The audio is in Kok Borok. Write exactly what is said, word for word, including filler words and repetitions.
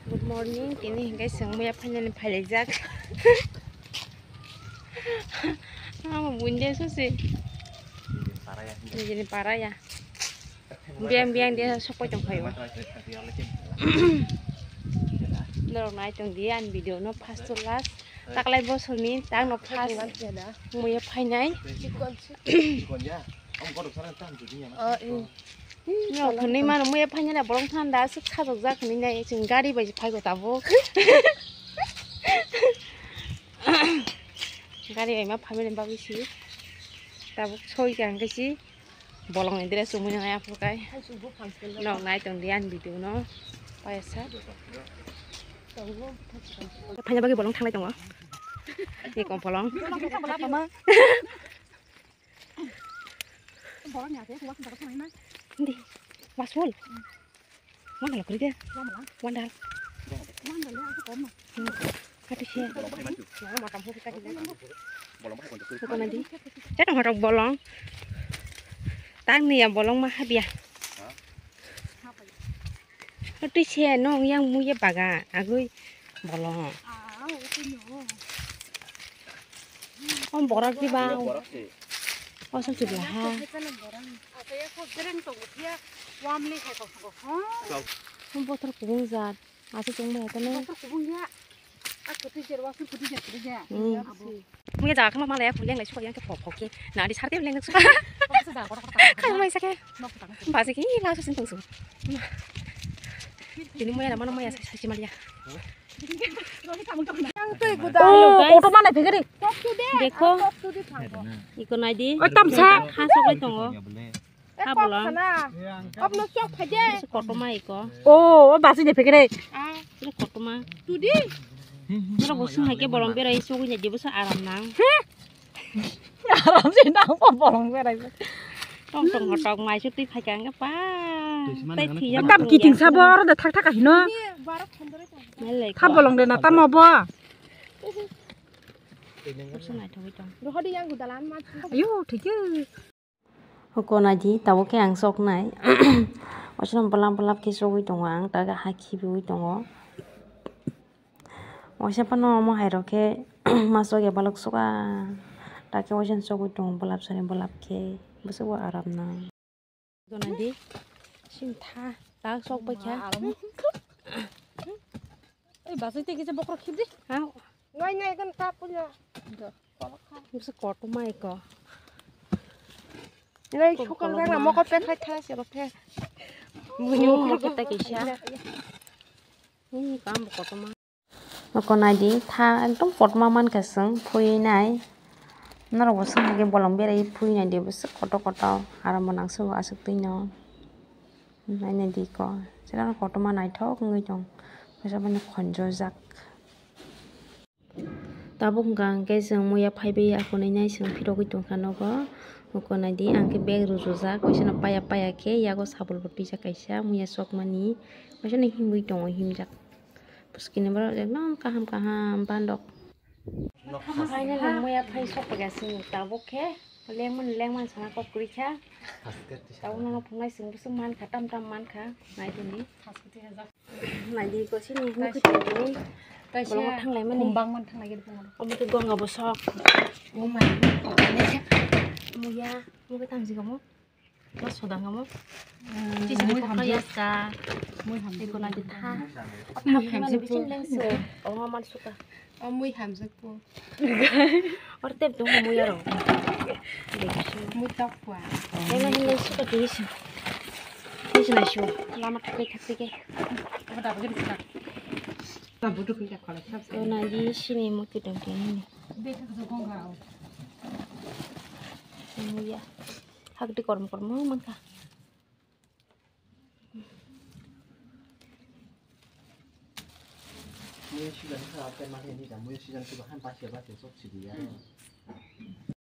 Good morning, tini hingke chwng muya phainani phailaijak. Amo bundi sose. Nijini para ya. Biyang biyang dia sokoi tong phaio. Norok nai tong di ani video no first to last. Taklai bosorni tangno first muya phainai. Norok hwnwi mano muya phainani borok thanda aswk sajokjak hwnwi nai chwng gari bai phaigo tabuk. Gari bai ma phaimani bagwi si tabuk soi kha hwnkhe si. Bolongni dress chumui nang ya phukai. Nok nai tong di ani video no. Paisa. Thaina bagwi bolong thanglai tongo. Ni kom bolong. Di. Wasul. Wandal kuri de. Wandal. Hmm. Kati se. Bukan nanti. Cetong horok bolong. Tang ni ya bolong ma habia. Tui se nong yang muye baga agui bolong. Om borak di ba. Om borak se. O sam chibla ha. Asa ya kok jereng tongo ya. Wamli hai kok kok. Om botor kubung jat. Asa chong mai tane. Botor kubung ya. Aku tu jer wasu kudu jer kudu ya. Hmm. Muya jaga kama mala ya kuleng lai suka yang ke pok pok ke. Na di sarte leng suka. Kok bisa jaga kotor kotor. Kang mai sake. Nok tang. Ba sake la su sin tong su. Ini muya na mana muya sa si malia. Hello, guys. Kotor mana phegeri? Dekho. Iko nai di. Oi, tamsa. Ha sok lai tongo. Ha bolong. Abno sok phaje. Kotor ma iko. Oh, oh, basi de phegeri. Ah. Kotor ma. Tudi. Nara bosong hai ke bolong berai sogwi nai di bosa aram nang. Aram se nang po bolong berai. Tong tong hotok mai su twi phai kang pa. Tai thiya. Tam kiting sa bor de thak thak hino. Ni barok pondro ta. Melai. Kha bolong de na tam obo. Rohodi yang gudalan ma. Ayo, thik. Huko naidi tabuk khe ang soknai. Osino bolap bolap khe sogwi tongo ang, ta ha khibiwi tongo. Waisa phano omo hai rok khe ma sokya balok soka. Ta khe waisa sogwi tongo bolap sari bolap khe. Bwswk bo aram nang. Huko naidi. Sintha. Ta sok bai kha. Oi, basai tei kisa bokrok khibdi. Ha? Ngai ngai kan ta punya. Bisa kotor ma iko. Ngai sukal bang moko pen khai khai se rok khe. Buni moko kita kisa. Ini kam kotor ma. Noko naidi tha ekdom kotor ma mankha chwng phui nai. Norok bo swng hai khe bolong berai phui nai di bwswk kotor kotor aro bo nang sugo aswk twi no. Naina di ko. Chwla kotor ma naithok wngwi tong. Kisa bini khonjojak. Tabuk hwnkha hwnkhe chwng muya phaibai akonwi nai chwng phirogwi tongkha nogo. Huko naidi ang khe bag rwjujak. Waisano paya paya khe yago sabul bo twijak kaisa muya sokmani. Waisano himwi tongo himjak. Bwskini borok ekdom kaham kaham bandok. Finally muya phai sokphaikha chwng tabuk khe lengmani lengmani sana kok kwrwi kha. Tabuk nono phunai chwng bwswk mankha tam tam mankha naitoni. Naidi ko sini mukhuitongni bolongo thanglaimani. Omo khe gonga bosok. Muya mukhe thamsi kamo. Ma sodang kamo. Chisi mui hamjak. Yaska. Mui hamjak. Iko naidi tha. Mui hamjak. Bisin lengse. Omo man suka. O mui hamjak po. Or tep dong mui aro. Mui tok po. Ena hin leng suka tisi. Tisi na shu. Lama thakwi thakwi ke. Obo dabu gini suka. Dabu dukwi jak kholai sab. Iko naidi sini mukhuitong khe. Bethak jokong ga o. Muya. Hakti kormo kormo mankha. Muya sijan kha, apa mati ni jam, muya sijan kha, han pasia pasia sok sidi ya.